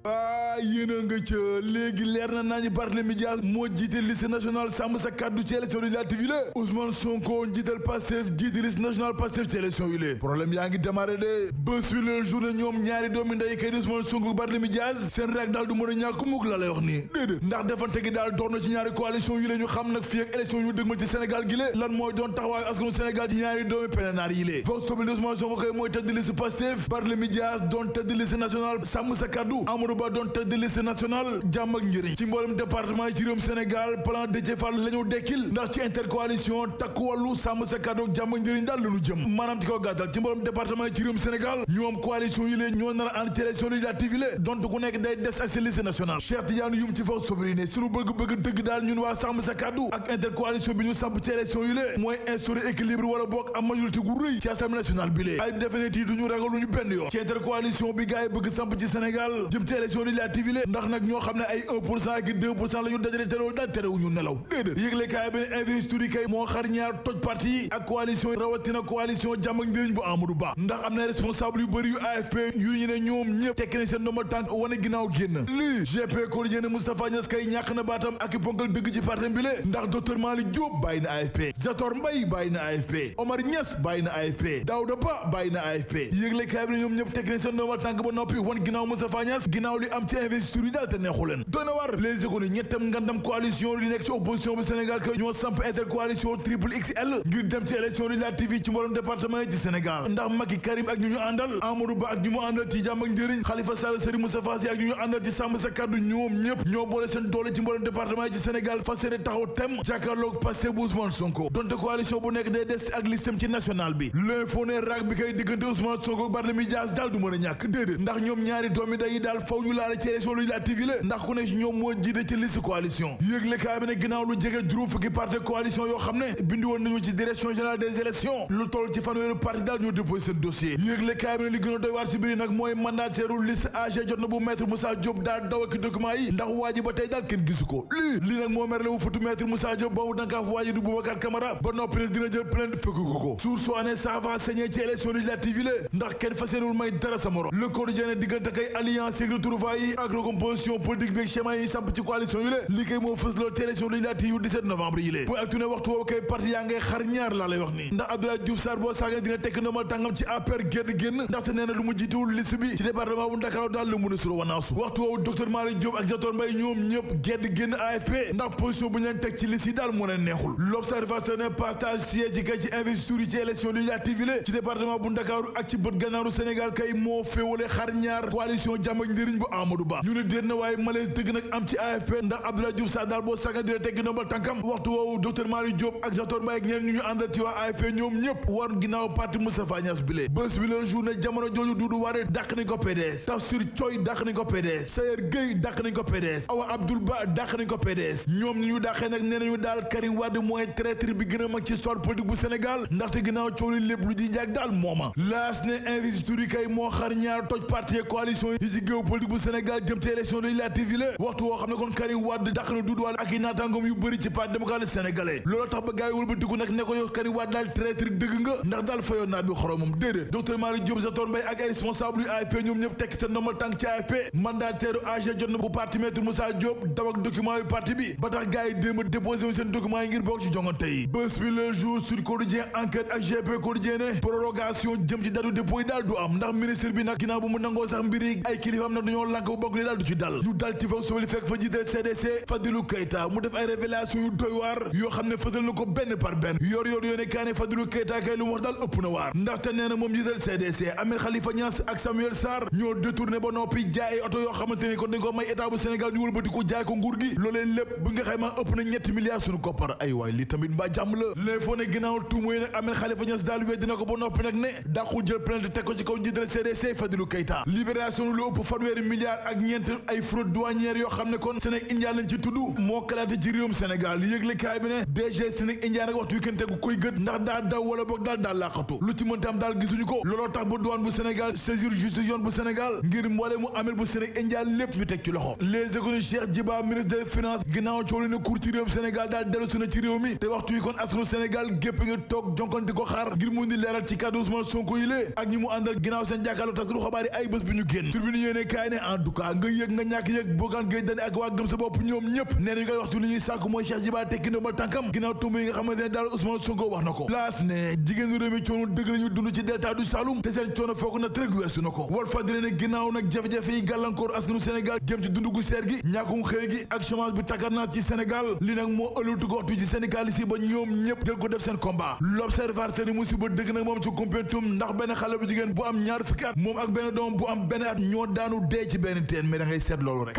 yéen a nga ca léegi leer na nañu Barthélémy Dias moo jiite liste nationale sàmm sa kàddu ci élection législative yi la Ousmane Sonko jiital Pastef jiite liste nationale Pastef ci élection yi la problème yaa ngi démarré de bés bi le journée ñoom ñaari doomi ndey kay di Ousmane Sonko Barthélémy Dias seen rek daal du mën a ñàkk mukk la lay wax nii déedéet ndax defante gi daal door na ci ñaari coalition yi la ñu xam nag fii ak élection yu dëgmal ci Sénégal gi la lan mooy doon taxawaayu askanu Sénégal ci ñaari doomi pénénaar yi la Vox Populi Ousmane Sonko kay mooy tête de liste Pastef Barthélémy Dias doon tête de liste nationale sàmm sa kàddu Amadou Ba doon tête de liste nationale jàmm ak njëriñ ci mboolem département yi ci réewum Sénégal plan Déthié Fall la ñu dekkil ndax ci intercoalition takku wàllu sàmm sa kàddu jàmm ak njëriñ daal la ñu jëm maanaam ci kaw gàttal ci mboolem département yi ci réewum Sénégal ñoom coalition yi lee ñoo nar a ànd ci élection législative yi lee donte ku nekk day des ak sa liste nationale Cheikh Tidiane Youm ci Vox Populi ne suñu bëgg-bëgg dëgg daal ñun waa sàmm sa kàddu ak intercoalition bi ñu samp ci élection yi lee mooy instaurer équilibre wala boog am majorité gu rëy ci assemblée nationale bi lee ay définitive du ñu ragal lu ñu benn yoon ci intercoalition bi gars yi bëgg samp ci Sénégal jëm ci élection législative yi lee ndax nag ñoo xam ne ay 1% ak 2% la ñu dajale te loolu daal terewuñu nelaw déedéet yëgle kaay bi ne investiture yi kay moo xar ñaar toj parti yi ak coalition yi rawatina coalition jàmm ak njëriñ bu Amadou Ba ndax am na responsable yu bëri yu AFP yu ñu ne ñoom ñëpp tekki nañ seen ndomba tànk wane ginnaaw génn lii GP quotidien ne Moustapha Niasse kay ñàkk na baatam ak i ponkal dëgg ci parti bi le ndax docteur Malick Diop bàyyi na AFP Zator Mbaye bàyyi na AFP Omar Niass bàyyi na AFP Daouda Ba bàyyi na AFP yëgle kaay bi ne ñoom ñëpp tekki nañ seen ndomba tànk ba noppi wan ginnaaw Moustapha Niasse ginnaaw li am ci investiture yi daal te neexu leen doy na war les économies ñettam ngandam coalition li nekk ci opposition bu Sénégal que ñoo samp intercoalition triple XL ngir dem ci élection législative yi ci mboolem département yi ci Sénégal ndax Macky Karim ak ñu ñu àndal Amadou Ba ak ñu mu àndal ci jàmm ak njëriñ Khalifa Sall Serigne Moustapha Sy ak ñu ñu àndal ci sàmm sa kàddu ñoom ñëpp ñoo boole seen doole ci mboolem département yi ci Sénégal fas yéene taxaw tem jàkkaarloog Pastef bu Ousmane Sonko donte coalition bu nekk day des ak listam ci national bi l'info ne raag bi kay diggante Ousmane Sonko Barthélémy Dias daal du mën a ñàkk déedéet ndax ñoom ñaari doomi day daal faw ñu laale ci élection législative yi la ndax ku ne ci ñoom moo jiite ci liste coalition yëgle kaay bi ne ginnaaw lu jege juróom fukki parti coalition yoo xam ne bindi woon nañu ci direction générale des élections lu toll ci fanweeri parti daal ñoo déposé seen dossier yëgle kaay bi ne li gën a doy waar ci biir nag mooy mandataire liste AG jot na bu maître Moussa Diop daal daw ak document yi ndax waa ji ba tey daal kenn gisu ko lii nag moo merle wu futu maître Moussa Diop boobu dankaaf waa ji du Boubacar Camara ba noppi ne dina jël plainte fekk ko sour soo ne ça va saigner ci élection législative yi la ndax kenn fas yéenewul may dara sa morom le quotidien ne diggante kay alliance ak retrouvailles yi ak recomposition politique bi ak schéma yi samp ci coalition yi la li kay moo fës loolu ci élection législative yu 17 novembre yi la bu ak tune waxtu woowu kay parti yaa ngay xar ñaar laa lay wax nii ndax Abdoulaye Diouf Sarr boo saaga dina tekk ndomal tàngam ci APR génn ndaxte nee na lu mu jiituwul liste bi ci département bu Ndakaaru daal la mun a suro wanaasu waxtu woowu docteur Malick Diop ak Zator Mbaye ñoom ñëpp génn AFP ndax position bu ñu leen teg ci liste yi daal moo leen neexul l'observateur ne partage siège ci kay ci investiture yi ci élection législative yi la ci département bu Ndakaaru ak ci bët gànnaaru Sénégal kay moo féewale xar ñaar coalition jàmm ak njëriñ bu Amadou Ba ñu ne déet na waaye malaise dëgg nag am ci AFP ndax Abdoulaye Diouf Sarr daal boo sàgga dina tegg ndombal tànkam waxtu woowu docteur Malick Diop ak Zator Mbaye ak ñeneen ñu àndal ci waa AFP ñoom ñëpp war ginnaaw parti Moustapha Niasse bile bés bi la journée jamono jooju Doudou Wade dàq nañ ko PDS Tafsir Thioye dàq nañ ko PDS Sayer Gueye dàq nañ ko PDS Awa Abdoul Ba dàq nañ ko PDS ñoom ñi ñu dàqee nag nee nañu daal Karim Wade mooy traître bi gën a mag ci histoire politique bu Sénégal ndaxte ginnaaw coow li lépp lu ji njaag daal mooma laas ne investiture yi kay moo xar ñaar toj parti coalition yi ci géew politique bu Sénégal jëm ci élection législative yi la waxtu woo xam ne kon Karim Wade dàq na Doudou Wade ak i naataangoom yu bëri ci parti démocratique sénégalais loolu tax ba gars yi wëlbatiku nag ne ko yow Karim Wade daal traître dëgg nga ndax daal fayoon naat bi xoromam déedéet docteur Malick Diop Zator Mbaye ak ay responsable yu AFP ñoom ñëpp tekk te ndomal tànk ci AFP mandataire AG jot na bu parti maître Moussa Diop daw ak document yu parti bi ba tax gars yi démb déposé wu seen document yi ngir bokk ci jongante yi bés bi le jour sur quotidien enquête ak GP quotidien ne prorogation jëm ci datu dépôt yi daal du am ndax ministre bi nag ginnaaw bu mu nangoo sax mbiri ay kilifaam nag dañoo lànk bu bokk li daal du ci dal ñu dal ci Vox Populi fekk fa jiite CDC Fadilou Keita mu def ay révélation yu doy waar yoo xam ne fësal na ko benn par benn yor yoone kaa ne Fadilou Keita kay lu mu wax daal ëpp na waar ndaxte nee na moom jiital CDC Ahmed Khalifa Niass ak Samuel Sarr ñoo détourné ba noppi jaay oto yoo xamante ni kon dañ ko may état bu Sénégal ñu wëlbati ko jaay ko nguur gi loolee lépp bu nga xaymaa ëpp na 7 milliards suñu koppar ay waay li tamit mbaa jàmm la l'info ne ginnaaw tuuma yi nag Ahmed Khalifa Niass daal weddi na ko ba noppi nag ne dàqul jël plainte teg ko ci kaw njiital CDC Fadilou Keita libération lu ëpp fanweeri milliards ak ñeent ay fraude douanière yoo xam ne kon Sénégal India lañ ci tudd moo kalaate ci réewum Sénégal yëgle kaay bi ne DG Sénégal India nag waxtu wi kenn tegu koy gët ndax daa daw wala boog daal làqatu lu ci mënta am daal gisuñu ko looloo tax ba douane bu Sénégal saisir justice yoon bu Sénégal ngir mboole mu amel bu Sénégal India lépp ñu teg ci loxo les économistes Cheikh Djiba ministre des finances ginnaaw coow li ne cour ci réewum Sénégal daal dellusi na ci réew mi te waxtu wi kon askanu Sénégal gépp nga toog jonkon di ko xaar ngir mu di leeral ci kàddu Ousmane Sonko yi lée ak ñi mu àndal ginnaaw seen jàkkaarloo taskatu xabaar yi ay bés bi ñu génn Tribune yéene kaay ne en tout cas combat nga yëg nga ñàkk yëg Bougane Gueye Dany ak waa gëm sa bopp ñoom ñëpp nee nañu koy waxtu li ñuy sàkku mooy Cheikh Diba tekki ndombal tànkam ginnaaw tumb yi nga xamante ne daal Ousmane Sonko wax na ko laas ne jigéenu réew mi coono dëgg la ñu dund ci delta du Saloum te seen coono foog na trek weesu na ko Walf Fadjri ne ginnaaw nag jafe-jafe yi gàllankoor askanu Sénégal jëm ci dundu gu seer gi ñàkkum xëy gi ak chômage bi takkarnaas ci Sénégal li nag moo ëllëtu goxtu ci syndicaliste yi ba ñoom ñëpp jël ko def seen combat l'observateur ni musiba dëgg nag moom ci Koumpentoum ndax benn xale bu jigéen bu am ñaar fukki at moom ak benn doom bu am benn at ñoo daanu dee ci benn teen mais da ngay seet loolu rek.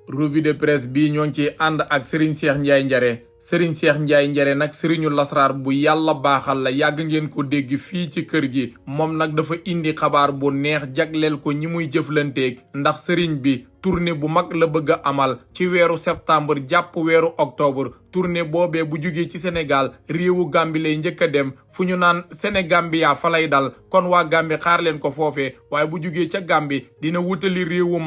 revue de presse bi ñoo ngi ciy ànd ak Serigne Cheikh Ndiaye Njare Serigne Cheikh Ndiaye Njare nag Serigne lasraar bu yàlla baaxal la yàgg ngeen ko dégg fii ci kër gi moom nag dafa indi xabaar bu neex jagleel ko ñi muy jëflanteeg ndax Serigne bi tournée bu mag la bëgg a amal ci weeru septembre jàpp weeru octobre tournée boobee bu jugee ci Sénégal réewu Gambie lay njëkk a dem fu ñu naan Sénégambia fa lay dal kon waa Gambie xaar leen ko foofee waaye bu jugee ca Gambie dina wutali réewu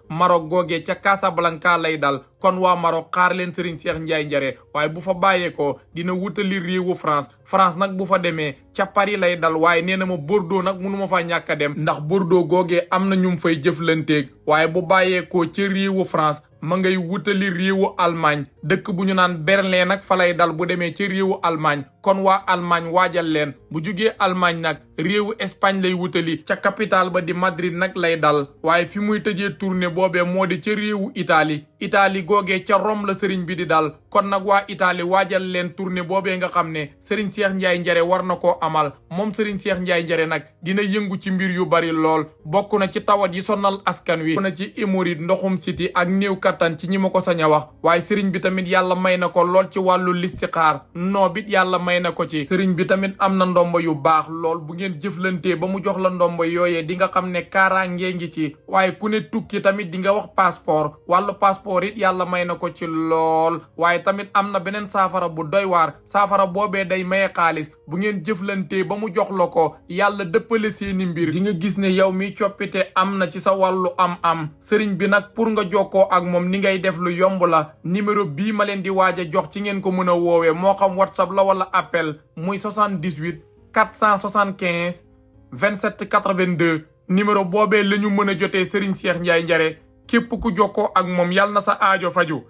Maroc googee ca Casablanca lay dal kon waa Maroc xaar leen Serigne Cheikh Ndiaye Njare waaye bu fa bàyyeekoo dina wutali réewu France nag bu fa demee ca Paris lay dal waaye nee na ma Bordeaux nag mënu ma faa ñàkk a dem ndax Bordeaux googee am na ñu fay jëflanteeg waaye bu bàyyeekoo ca réewu France ma ngay wutali réewu Allemagne dëkk bu ñu naan Berlin nag fa lay dal bu demee ci réewu Allemagne kon waa Allemagne waajal leen bu jugee Allemagne nag réewu Espagne lay wutali ca capitale ba di Madrid nag lay dal waaye fi muy tëjee tournée boobee moo di ca réewu Italie googee ca Rome la sëriñ bi di dal kon nag waa Italie waajal leen tournée boobee nga xam ne sëriñ Cheikh Ndiaye Njare war na koo amal moom sëriñ Cheikh Ndiaye Njare nag dina yëngu ci mbir yu bari lool bokk na ci tawat yi sonal askan wi na ci hémorroïde ndoxum siti ak néew kattan ci ñi ma ko sañ a wax waaye sëriñ bi tamit yàlla may na ko lool ci wàllu listixaar noobit yàlla may na ko ci sëriñ bi tamit am na ndombo yu baax lool bu ngeen jëflantee ba mu jox la ndombo yooyee di nga xam ne kaaraange ngi ci waaye ku ne tukki tamit di nga wax passeport wàllu passeport it yàlla may na ko ci lool waaye tamit am na beneen saafara bu doy waar saafara boobee day maye xaalis bu ngeen jëflantee ba mu jox la ko yàlla dëppale seeni mbir di nga gis ne yow mi coppite am na ci sa wàllu am sëriñ bi nag pour nga jokkoo ak moom ni ngay def lu yomb la numéro bii ma leen di waaj a jox ci ngeen ko mën a woowee moo xam WhatsApp la wala appel muy 78 475 27 82 numéro boobee la ñu mën a jotee Serigne Cheikh Ndiaye Njare képp ku jokkoo ak moom yàlla na sa aajo faju